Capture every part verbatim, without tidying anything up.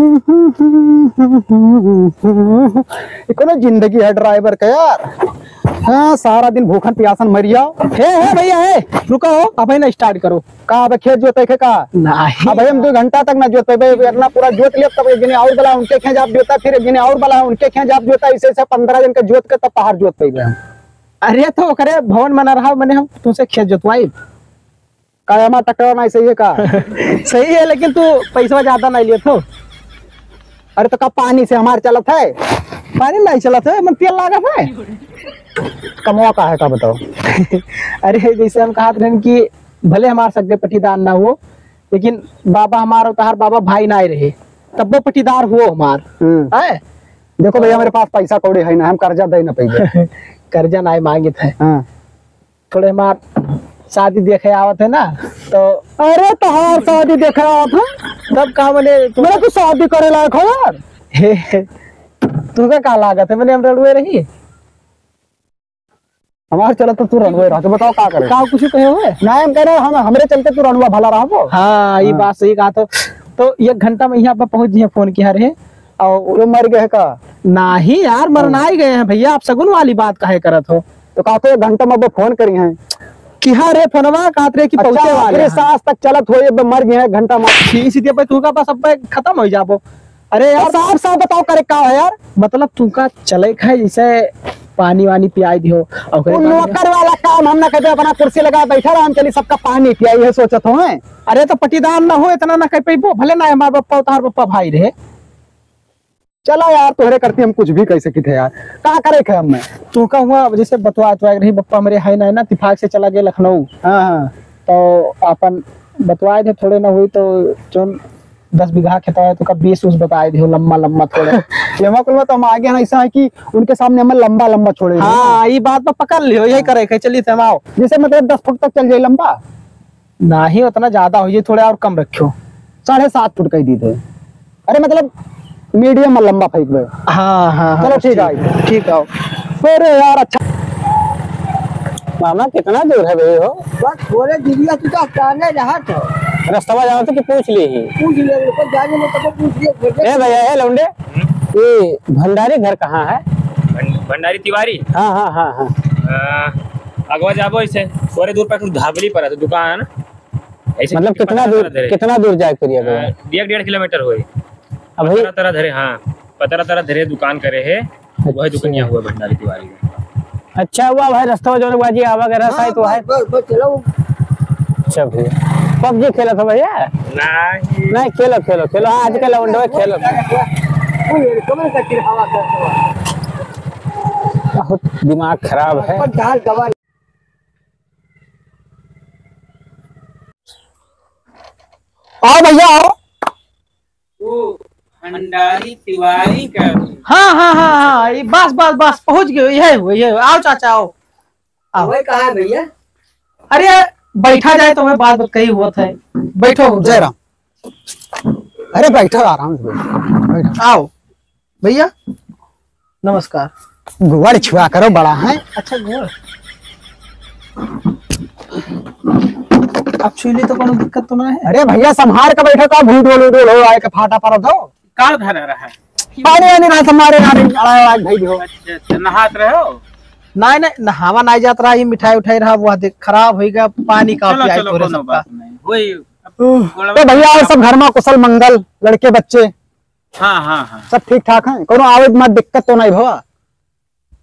ये कोनो जिंदगी है ड्राइवर का यार? हाँ, सारा दिन भूखन प्यासन मरिया। हे, हे भैया, हे, रुका हो, अबहीं ना start करो। का अब खेत जोते के का? नहीं। अबहीं हम दो घंटा तक ना जोत पाइबे, इतना पूरा जोत लिया, तब एक जने और बला उनके खेत आप जोता, फिर एक जने और बला उनके खेत आप जोता, ऐसे ऐसे पन्द्रह जन के जोत के तब पहाड़ जोत पाइबे हम। अरे तो ओकरे भवन मना रहा, मने हम तुमसे खेत जोतवाई। का हमार ट्रैक्टर नहीं सही है का? सही है, लेकिन तू पैसा ज्यादा नहीं लिए तो। अरे तो का पानी से हमार चलत है? पानी नहीं चलत है, मन तेल लागत है। कमवा का है का बताओ? अरे जैसे हम कहत रहन कि भले हमार सगे पटीदार ना हो, लेकिन बाबा हमार और तहार बाबा भाई ना रहे, तब वो पटीदार हुओ हमार। हम्म। है? देखो भैया, मेरे पास पैसा कौड़ी है ना, हम कर्जा दे ना पाइबे। कर्जा ना मांगित है। हाँ। थोड़े हमार शादी देखे आवत है ना, तो अरे तोहार शादी देखे आवत है? तब का मने तू मेरा तो शादी करे लायक हो यार। हे, हे, तुमका का लागत है, मने हम रड़ुए रही? हमार चलत तो तू रड़ुए रहा, तो बताओ का करे? का कुछ कहे हुए? ना, हम कह रहे हम, हमरे चलते तू रड़ुआ भला रहबो। हाँ, ये हाँ। बात सही कहा। तो, तो एक घंटा में यहाँ पर पहुँच गए, फोन किया रहे। और वो मर गए का? नहीं यार, मरना हाँ। ही गए हैं भैया, आप सगुन वाली बात काहे करत हो? तो का तो एक घंटा में अब फोन करी हैं। कि हाँ रे, फोनवा कहत रहे कि अच्छा, पहुँचे वाले आखिरी हैं। सांस तक चलत हो, ये मर गए हैं, घंटा में। इसी, इसी पे तू का बस अब खत्म हो जाबो। अरे यार, तो साफ साफ बताओ, करे का है यार? मतलब तू का चले खाए, जैसे पानी वानी पियाई दियो, और ओकरे वो बाद में नौकर वाला काम हम ना करबे, अपना कुर्सी लगा बैठा रहा, हम चली सबका पानी पियाई, ये सोचत हो हैं? अरे तो पटीदार ना हो, इतना ना कह पैबो, भले ना हमार पप्पा, तोहार पप्पा भाई रहे। चला यार, तोहरे करती हम कुछ भी कह सकी थे यार, का करे थे हम में? तू का हुआ, जैसे बतवा, तो रही पप्पा हमरे है ना, ना, तिफाक से चला गए लखनऊ। हाँ, हाँ। तो अपन बतवाए थे, थोड़े ना हुई तो जोन दस बीघा खेतवा है, तो का बीस उस बताए दियो, लम्बा लम्बा थोड़े। ये हमारे कुल में तो हम आगे ना, ऐसा है कि उनके सामने हम लम्बा लम्बा छोड़े हैं। हाँ, ये बात पर पकड़ लियो, यही करे के चली थे हम आओ। जैसे मतलब दस फुट तक चल जाए लम्बा। नहीं, उतना ज्यादा हो जाए, थोड़े और कम रखियो। साढ़े सात फुट कह दी थे। अरे मतलब मीडियम में लम्बा फेंक दे। हाँ, हाँ, हाँ, चलो ठीक ठीक, है। ठीक है। अरे यार, अच्छा। मामा, कितना दूर है बे हो? बस थोड़े दूरिया, तू तो काने रहा था। रस्तवा जाना तो कि पूछ ली ही? पूछ ले, ऊपर जाने में तो पूछ ले, भेजे। ए भैया, ए लौंडे, ये भंडारी घर कहाँ है? भं-, भंडारी तिवारी? हाँ, हाँ, हाँ, हाँ। अ, अगवा जाबो इसे, थोड़े दूर पर कुछ धाबली पर है, तो दुकान है ना? ऐसे मतलब कितना पता दूर, चला धरे। कितना दूर जाए करिए अगवा? अ, एक डेढ़ किलोमीटर होई। अभी पतरा तरा धरे, हाँ, पतरा तरा धरे दुकान करे है, वही अच्छा। दुकनिया हुआ भंडारी तिवारी का। अच्छा हुआ भाई, रास्ता में जो बाजी आवा गया हाँ, साई तो है। बस, बस, बस, चलो। अच्छा भैया, पबजी खेला था भैया? नहीं। नहीं, खेलो, खेलो, खेलो, आज के लौंडे खेलो। कोई कमर का चिढ़ावा करता हुआ। बहुत दिमाग खराब है। अपन चाल गवा आओ भैया, आओ। ओ, भंडारी तिवारी का। हाँ, हाँ, हाँ, हाँ, ये बस, बस, बस, पहुँच गयो, यही हुआ, यही हुआ। आओ चाचा, आओ। आओ। वही कहाँ है भैया? अरे, बैठा जाए तो मैं बात, बात कही हुआ था। बैठो, जय राम। अरे, बैठो, आराम से बैठो। बैठो। आओ। भैया, नमस्कार। गोड़ छुआ करो, बड़ा है। अच्छा, गोड़। अब छुई ली तो कोनो दिक्कत तो ना है? अरे भैया, संभार के बैठो, का भूल डोल, डोल हो आए के फाटा पर दो। का धरा रहा है? पानी वानी रहा, संभारे, अड़ा, अड़ा, भाई हो। अच्छा, अच्छा, नहात रहे हो? नहीं, नहीं, नहावा नहीं जात रहा, ये मिठाई उठाई रहा, वो देख, खराब हो गया, पानी का चलो, पियाई चलो, तोरे कोनो सबका। बात नहीं। वही, अब ओह, गोड़वा तो भैया, और सब घर में कुशल मंगल, लड़के बच्चे? हाँ, हाँ, हाँ। सब ठीक ठाक है? कोनो आवे में दिक्कत तो नहीं भवा?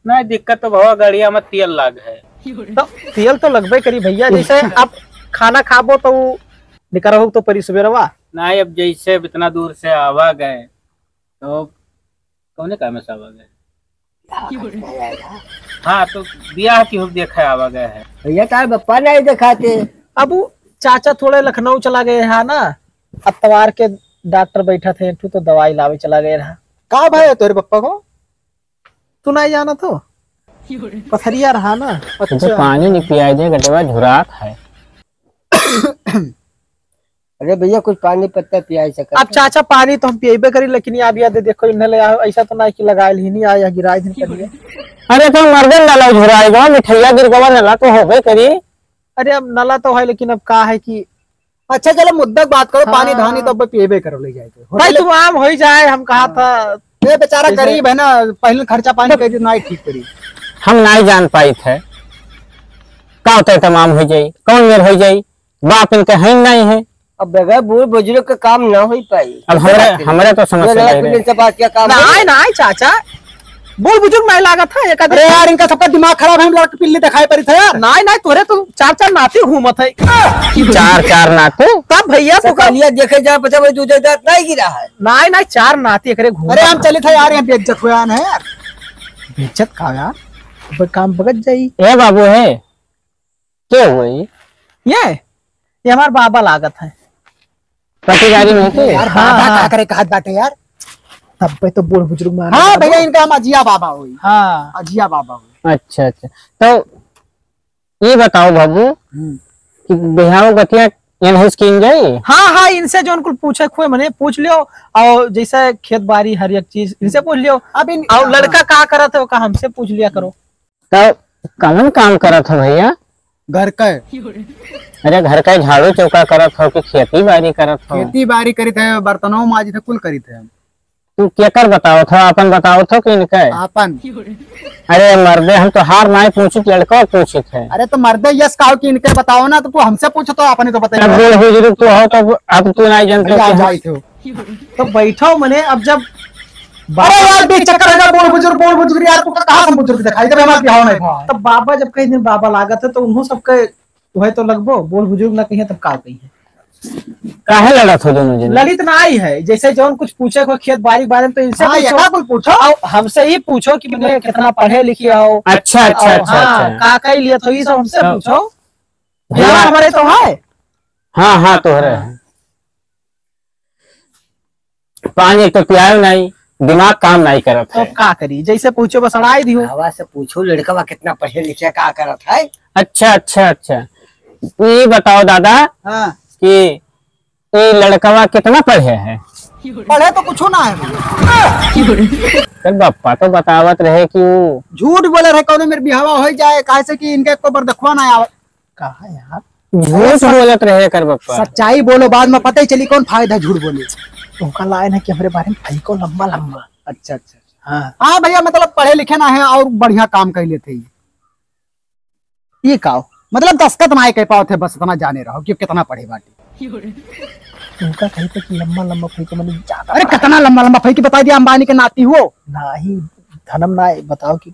नहीं, दिक्कत तो भवा, गाड़िया में तेल लाग है। तो तेल तो लगबे करी भैया, जैसे आप खाना खाबो तो उ निकरहु तो परी सुबेरवा। नहीं, अब जैसे अब इतना दूर से आवा गए, तो कौने काम से आवा गए? हाँ, तो बियाह की हो देखे आवा गए है। भैया, तार बप्पा नहीं दिखाते। अब उ चाचा थोड़े लखनऊ चला गए हैं ना, अतवार के डॉक्टर बैठा थे, एक ठो तो दवाई लावे चला गए रहा। का भाई है तोरे पप्पा को? तू नहीं जाना तो? पथरिया रहा ना। अच्छा। पानी नहीं पियाई दे, गटवा झुरात है। अरे भैया, कुछ पानी पत्ता पियाई सकत अब है? चाचा, पानी तो हम पियबे करी, लेकिन ये अब याद देखो, इन्हें ले आओ, ऐसा तो नहीं कि लगाए ही नहीं आया, गिराए दिन कर दिया। अरे तो मर्दन डाला झुराए दो, मिठैया गिर गवा नला तो होबे करी। अरे अब नला तो है, लेकिन अब का है कि अच्छा, चलो, मुद्दा क बात करो, पानी हाँ। धानी तो अब पिएबे करो, ले जाए के। भाई, होटल तुम आम हो ही जाए, हम कहा हाँ। था। ये बेचारा जैसे गरीब है ना, पहले खर्चा पानी कर दे, ना ही ठीक करी। हम ना ही जान पाई थे, का होता है, तमाम हो जाई, कौन मेर हो जाई, बाप इनके है नहीं है। अब बगैर बूढ़ बुजुर्ग के काम ना हो पाई। अब हमरे, हमरे तो समझ ये से लगा बाहर है। पुलिस के पास क्या काम ना है? आए, ना आए, चाचा, बूढ़ बुजुर्ग नहीं लागत है, एक आदमी अरे यार, इनका सबका दिमाग खराब है, हम लड़के पिल्ली दिखाई पड़ी था यार। नहीं, नहीं, तोरे तो चार चार नाती घूमत है। चार चार नाती? तब भैया तो तो कर कलिया देखे जाए, पता भाई, दूधे दांत नहीं गिरा है। नहीं, नहीं, चार नाती एकरे घूमत अरे हम है। चले थे यार, यहाँ बेइज्जत हुआ है यार। बेइज्जत का यार? अब काम बगत जाई। ए बाबू है, के हुई? ये, ये हमार बाबा लागत है। पटीदारी में के? यार, बाबा हाँ, का हाँ। करे कहत बाटे यार? तब पे तो बूढ़ बुजुर्ग मान हाँ लेते भैया, हैं। इनका हम अजिया बाबा हुई। हाँ। अजिया बाबा हुई। अच्छा, अच्छा। तो ये बताओ बाबू हम्म। कि बिहाव गतिया एनहिस कीन जाई? हाँ, हाँ, इनसे जौन कुल पूछे खुए मने पूछ लियो, और जैसे खेत बाड़ी हर एक चीज इनसे पूछ लियो। अब इन और हाँ। लड़का का करत है, ओका हमसे पूछ लिया करो। तो कौन काम करत हो भैया? घर का। अरे घर का झाड़ू चौका करत हो कि खेती बाड़ी करत हो? खेती बाड़ी करित है, बर्तनों माजित है, कुल करित है। तू केकर बतावत हो, आपन बतावत हो कि इनके? आपन। अरे मर्दे, हम तो हार नाई पूछित, लड़का पूछित है। अरे तो मर्दे यस कहो कि इनके बताओ ना, तो तू हमसे पूछो तो आपने तो बताया। अब बूढ़ बुजुर्ग तू हो तो अब तू नाई जानते भैया, हो कि जाई थे। तो बैठो मने, अब जब अरे यार, बीच चक्कर है, बूढ़ बुजुर्ग, बूढ़ बुजुर्ग यार, तू कहाँ से बुजुर्ग दिखाई? जब हमारे बिहाव नहीं हुआ है। तब बाबा जब कहीं दिन बाबा लागत है, तो उन्हों सबके वह तो लगबो, बूढ़ बुजुर्ग ना कहिए, तब का कहिए? काहे लड़त हो दोनों जने? ललित ना आई है, जैसे जौन कुछ पूछे को खेत बाड़ी के बारे में, तो इनसे हाँ, पूछो। एका कुल पूछो। और हमसे ही पूछो कि मने कितना पढ़े लिखे हो। अच्छा, अच्छा, और अच्छा, हाँ, अच्छा। का कई लिए तो ये सब हमसे तो पूछो। भैया भैया हमारे तो है। हाँ, हाँ, तोहरे है। पानी एक तो पियायो नहीं, दिमाग काम नहीं करत तो है। का करी, जैसे पूछो बस अड़ाई दियो। हवा से पूछो, लड़कवा कितना पढ़े लिखे, का करत है? अच्छा, अच्छा, अच्छा। ये बताओ दादा हाँ। कि ये लड़कवा कितना पढ़े है? पढ़े तो कुछ ना है। कर बप्पा तो बतावत रहे कि वो झूठ बोले रहे, कौनो मेरे बिहावा हो जाए, काहे से कि इनके एको बार देखवा ना आवत। कहा यार? झूठ बोलत रहे कर बप्पा। सच्चाई बोलो, बाद में पता ही चली कौन फायदा झूठ बोले। उनका लाइन है कि हमरे बारे में फेंको लंबा लंबा। अच्छा, अच्छा। हाँ। हाँ भैया, मतलब पढ़े लिखे ना है और बढ़िया काम कर लेते हैं। ये काओ? मतलब दस्तखत ना कर पावत है, बस इतना जाने रहो कि कितना पढ़े बाटे। उनका कहीं पे कि लंबा लंबा फेंको, मैंने ज्यादा अरे पढ़ा कितना है। लंबा लंबा फेंकी, बता दिया अंबानी के नाती हो। ना ही धनम ना बताओ कि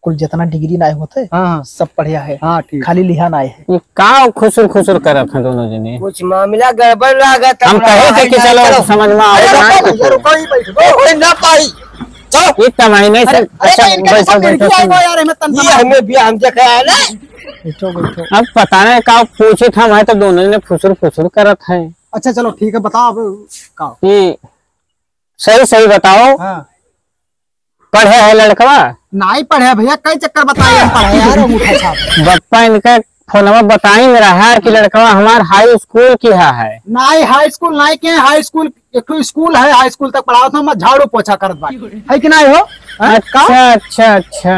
कुल जितना डिग्री ना होते, हाँ, हाँ। सब पढ़िया है। हाँ, ठीक। खाली लिहा ना है। ये का खुसुर खुसुर करत हैं दोनों जने? कुछ मामला गड़बड़ लागत है, हम कहे थे कि चलो समझ में आवे अरे ना रुको, कुछ। रुको, रुको, ही बैठो। ओए, ना पाई। चलो। ये कमाई नहीं अरे, से-, अरे, अच्छा, तो इनके बैठो, तो बैठो, मिर्गी आए बैठो। यार, हमें तनख्वाह ये हमें भी हम देखा है ना। बैठो, बैठो। अब पता नहीं का पूछे था, मैं तो दोनों जने फुसुर फुसुर करत हैं। अच्छा, चलो, ठीक है, बताओ अब का। ये सही सही बताओ। हाँ। पढ़े है लड़कवा? नाई पढ़े भैया, कई चक्कर बताए हम पढ़े यार, अंगूठा छाप। बप्पा इनका फोनवा बताई में रहा कि लड़कवा हमार हाई स्कूल किहा है। नाई हाई स्कूल नाई के, हाई स्कूल एक ठो स्कूल है, हाई स्कूल तक पढ़ावत हम, झाड़ू पोछा करत बाटे। है कि नाई हो? हैं? अच्छा, अच्छा, अच्छा।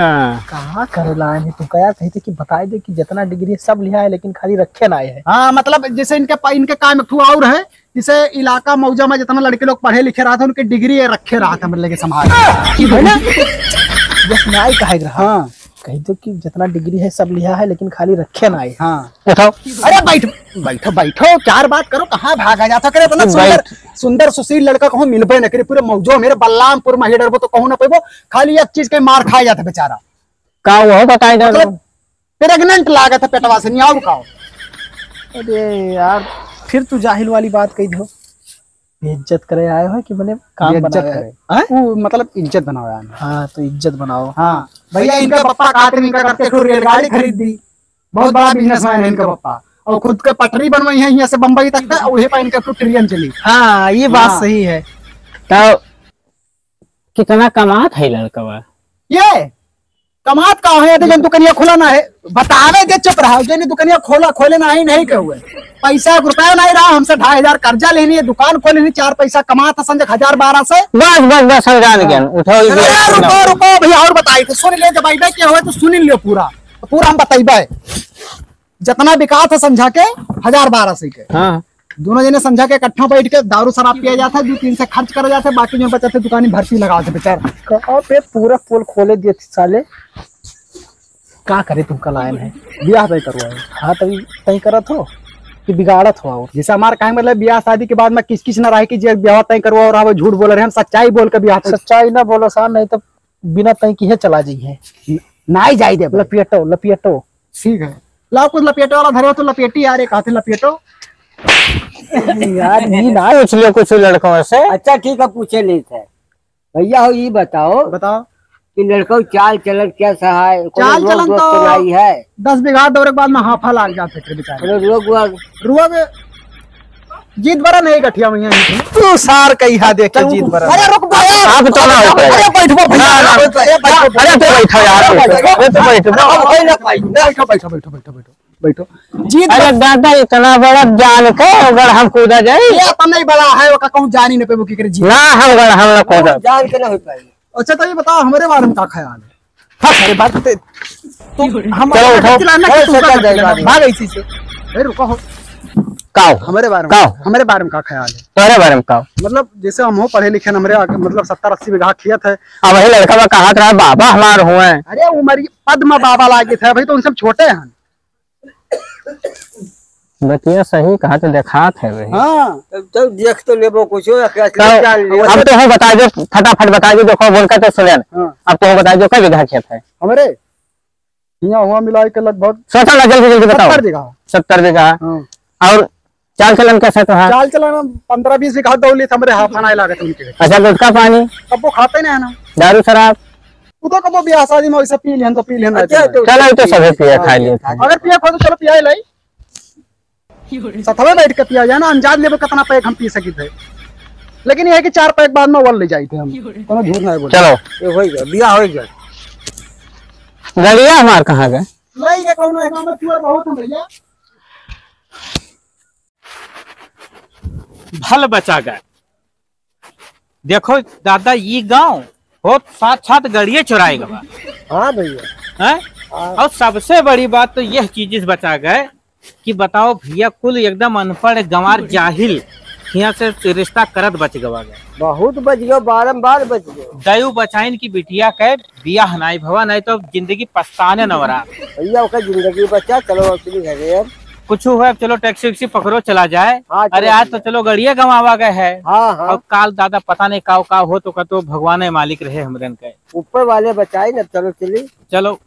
कहाँ करे लाइन है? तू कया कही थे कि बताई दे कि जितना डिग्री है सब लिहा है, लेकिन खाली रखे नाई है। हाँ, मतलब जैसे इनके पा-, इनके काम एक ठो और है, जैसे इलाका मौजा में जितना लड़के लोग पढ़े लिखे रहत हैं, उनके डिग्री ये रखे रहत हैं, मतलब कि संभाल। है ना? बस नाई कहे के रहा। हाँ। कही तो कि जितना डिग्री है सब लिहा है, लेकिन खाली रखे नाई है। हाँ। उठाओ। अरे बैठ, बैठो, बैठो, चार बात करो, कहाँ भागा जाता करे इतना सुंदर, बैठ। सुंदर सुशील लड़का कहूँ मिलबे न करे, पूरे मौजो मेरे बलरामपुर में ही डरबो तो कहूँ ना पैबो, खाली एक चीज के मार खाए जाता बेचारा। का वो बताई दे मतलब, दो। Pregnant लागत है पेटवा से, नहीं और का हो? अरे यार, फिर तू जाहिल वाली बात कही दो। बेइज्जत करे आए हो कि मने काम बेइज्जत बनावे करे। आए? हैं? वो मतलब इज्जत बनावे आए हैं। हाँ, तो इज्जत बनाओ। हाँ, भैया इनका पप्पा कहते हैं, इनका करके खुद रेलगाड़ी खरीद दी, बहुत बड़ा businessman है इनका पप्पा, और खुद के पटरी बनवाई है यहाँ से बम्बई तक का, वही पर इनका खुद ट्रेन चली। हाँ, ये बात हाँ। सही है। तो कितना कमात है लड़कवा? ये कमात का है, अरे जन दुकनिया खोला ना है, बतावे दे, चुप रहा, जन दुकनिया खोला, खोले ना है, नहीं के हुए। पैसा एक रुपया नहीं रहा, हमसे ढाई हजार कर्जा लेनी है, दुकान खोले नहीं, चार पैसा कमात है, समझे, हजार बारह से। बस, बस, बस, हम जान गए, उठाओ, अरे ये यार, रुको, रुको, भैया, और बताई, तो सुन ले, जब आइबे के हुए, तो सुन लियो पूरा, पूरा हम बताइबे। जितना बिकात है समझा के, हजार बारह से के। हाँ। दोनों जने संझा के इकट्ठा बैठ के दारू शराब पिया जात है, दो तीन से खर्च करा जात है, बाकी जो बचत है दुकानी भर्ती लगा दे बेचारा। कहाँ पे पूरा पोल खोले दिए थे साले। का करे तुम कल आए हैं? ब्याह तय करवाए। हाँ, तभी तय करत हो कि बिगाड़त हो? और जैसे हमार कहे मतलब ब्याह शादी के बाद में किस किस ना रहे कि जे ब्याह तय करवाओ और अब झूठ बोल रहे हैं, हम सच्चाई बोल के ब्याह तय सच्चाई ना बोलो सा, नहीं तो बिना तय किहे चला जाइए। न-, नाई जाई दे भाई। लपेटो, लपेटो। ठीक है, लाओ कुछ लपेटे वाला धरे हो तो लपेटी यार, एक हाथे लपेटो। यार, ये ना पूछ लियो कुछ लड़कों से। अच्छा, ठीक है, पूछे नहीं थे। भैया हो, ये बताओ बताओ। कि लड़कों चाल चलन कैसा है? कोनो चाल रोग चलन दोष तो तो नहीं है? दस बीघा दौरे के बाद में हाफा लाग जाते थे बेचारे। कोनो रोग वोग? रोग जीत बरा नहीं गठिया में यहाँ। तू सार कहिया देख के जीत बरा। अरे रुक बे। आप तो ना हो पाए। अरे बैठबो भैया। ना, ना। अरे बैठो। अरे तू बैठो यार। अरे तू बैठो। अब होई ना पाई। बैठो, बैठो, बैठो, बैठो, बैठो, बैठो। जीत अरे बरा। दादा, इतना बड़ा जान के अगर हम कूदा जाई? ये अपन नहीं बड़ा है, ओका कहूँ जान ही न पेबो की करे जी। ना, हम गढ़ हम ना कूदा। जान के ना हो पाई। अच्छा, तो ये बताओ, हमारे बारे में का ख्याल है? हाँ, अरे बात ते, तू हम चलो, उठाओ। चिल्लाना कि अरे, तू का सोचा जाए करके बात। भाग इसी से। अरे, रुको हो। काओ? हमारे बारे में, काओ? हमारे बारे में का ख्याल है? तोहरे बारे में काओ? मतलब, जैसे हम हो पढ़े लिखे, हमारे आगे, मतलब, सत्तर अस्सी बीघा खेत है। अब वही लड़का बा कहा रहा, बाबा हमार हुए। अरे, उमर पद में बाबा लागे थे, भाई, तो उनसे हम छोटे हैं। बतिया सही कहा तो देखात है भाई। हाँ। तब, तब देख तो लेबो कुछ, या क्या तो जान ले। अब तो हम बता दो, फटाफट बता दो, देखो, बोल के तो सुने। हाँ। अब तो हम बता दो, कई बीघा खेत है? हमारे यहाँ हुआ मिला के लगभग सोचा ना, जल्दी, जल्दी बताओ। सत्तर बीघा। सत्तर बीघा। हाँ। और चाल चलन कैसा तो है? चाल चलन हम पन्द्रह बीस बीघा दौली, हमरे हाफा नाई लागत उनके। अच्छा, गुटखा पानी? अब वो खाते नहीं है ना। दारू शराब? वो तो कबो ब्याह शादी में वैसे पी लिहन तो पी लिहन, अच्छा, नहीं तो तो चलो, ये तो सभी पिए, हाँ, खा लिए। अगर पिए खो तो चलो पिया ही लाई। सथवे बैठ के पिया जाए ना, अंदाज लेबे कितना पैक हम पी सकी थे। लेकिन ये है कि चार पैक बाद में ओवर ले जाई थे हम। कोनो झूठ नहीं बोले। चलो। ये हो गया, ब्याह हो गया। गड़िया हमार कहाँ गए? नहीं, ये कौन है? हमारे चुआ बहुत है भैया। भल बचा गए। देखो दादा, ई गाँव हो साक्षात गड़िए चुराए गवा। हाँ भैया। हैं? हाँ। और सबसे बड़ी बात तो यह चीज बचा गए कि बताओ भैया, कुल एकदम अनपढ़ गंवार जाहिल हियाँ से रिश्ता करत बच गवा गए। बहुत बच गयो, बारंबार बच गयो। दयु बचाइन की बिटिया के बियाह नाई भवा, नाई तो जिंदगी पछताने न हो रहा। भैया, ओकर जिंदगी बचा, चलो अपनी घरे अब। कुछ हुआ, चलो टैक्सी वैक्सी पकड़ो, चला जाए। हाँ, चलो अरे, आज तो भैया। चलो गड़िया गंवावा गए है। हाँ, हाँ। और काल दादा पता नहीं काव काव हो तो का तो भगवान ही मालिक रहे हमरन के। ऊपर वाले बचाए न, चलो चली। चलो।